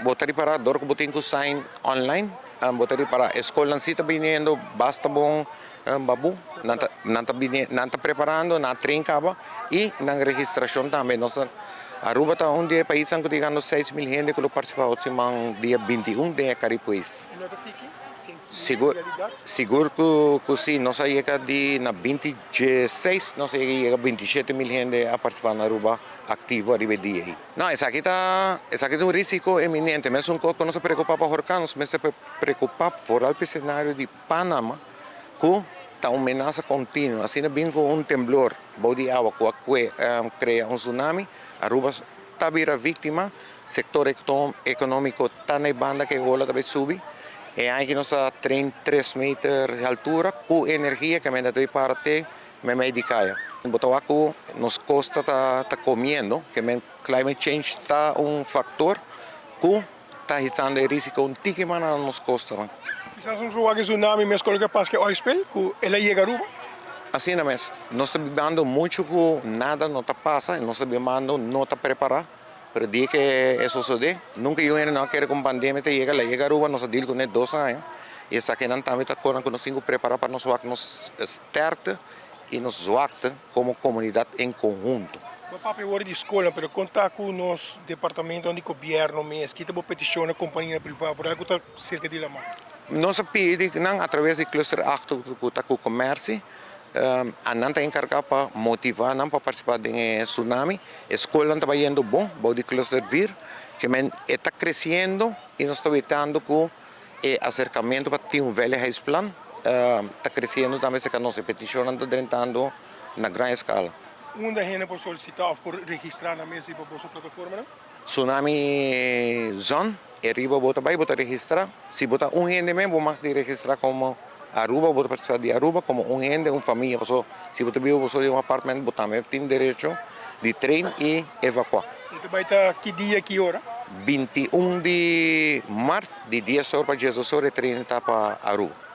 Bo ta ripará dor ku bo tin ku sign online, bo ta ripará e skolnan si ta biniendo basta bon babu, nan ta nan ta bini nan ta preparando, nan a train kaba i nan registrashon tambe. Nos ta Aruba ta un di e paisnan ku ta yegando 6000 hende ku lo partisipá otro siman dia 21 den e Caribe Ways. I no ta tiki? Sigur sigur ku ku si, nos a yega di na 2016 nos a yega yega 27,000 hende a partisipá na Aruba aktivo ariba e dia ei. No, esaki ta esaki ta un risiko eminente. Mesun kos ku nos a preokupá pa horkan, nos mester preokupá foral pa e senario di Panama ku ta un menasa kontinuo. Asina bin ku un temblor bou di awa ku a kue krea un tsunami, Aruba ta bira víktima, sektor ekonómiko ta na e banda ku e ola ta bai subi. E aña aki nos a train tres meter di altura ku energia ku a mester ta bai para te Meimei di kaya. Bo ta wak ku nos kosta ta ta komiendo, ke men climate change ta un faktor ku ta hisando e risiko un tiki mas na nos kostanan. Kisas nos por wak e tsunami mes ku loke a pasa ku e oil spill ku el a yega Aruba. Asina mes, nos ta bibando muchu ku nada no ta pasa i nos ta bibando no ta prepará, pero dia ku e sosodé, nunka yu hende no a kere ku un pandemia ta yega, el a yega Aruba, nos a deal kuné dos aña. I esakinan tambe ta konan ku nos tin ku prepará pa nos wak nos sterkte i nos zwakte komo komunidat en konhunto. Bo papia wòrdu di skolnan, pero kon ta ku nos departamentonan di gobièrnu mes? Kita bo petishon na kompanianan privá foral ku ta serka di laman? Nos a pidi nan atraves di Cluster 8 ku ta ku Komersi, a nan ta enkargá pa motivá nan pa partisipá den e tsunami. E skolnan ta bayendo bon bou di Cluster 4, ke men e ta kresiendo i nos ta wetando ku E aserkamentu pa tin un veiligheidsplan ta kresiendo tambe serka nos. E petishonnan ta drentando na gran eskala. Unda hende por solisitá òf por registrá nan mes riba boso plataformanan? Tsunami Zone, e riba bo ta bai bo ta registrá. Si bo ta un hende mes bo mag di registrá komo Aruba, bo ta partisipá di Aruba komo un hende, un famia. Pasobra si bo ta biba bo so den un apartment bo tambe tin derecho di train i evakuá. E ta bai ta ki dia, ki ora? 21 di mart. Di 10 or pa 12 or e training ta pa Aruba.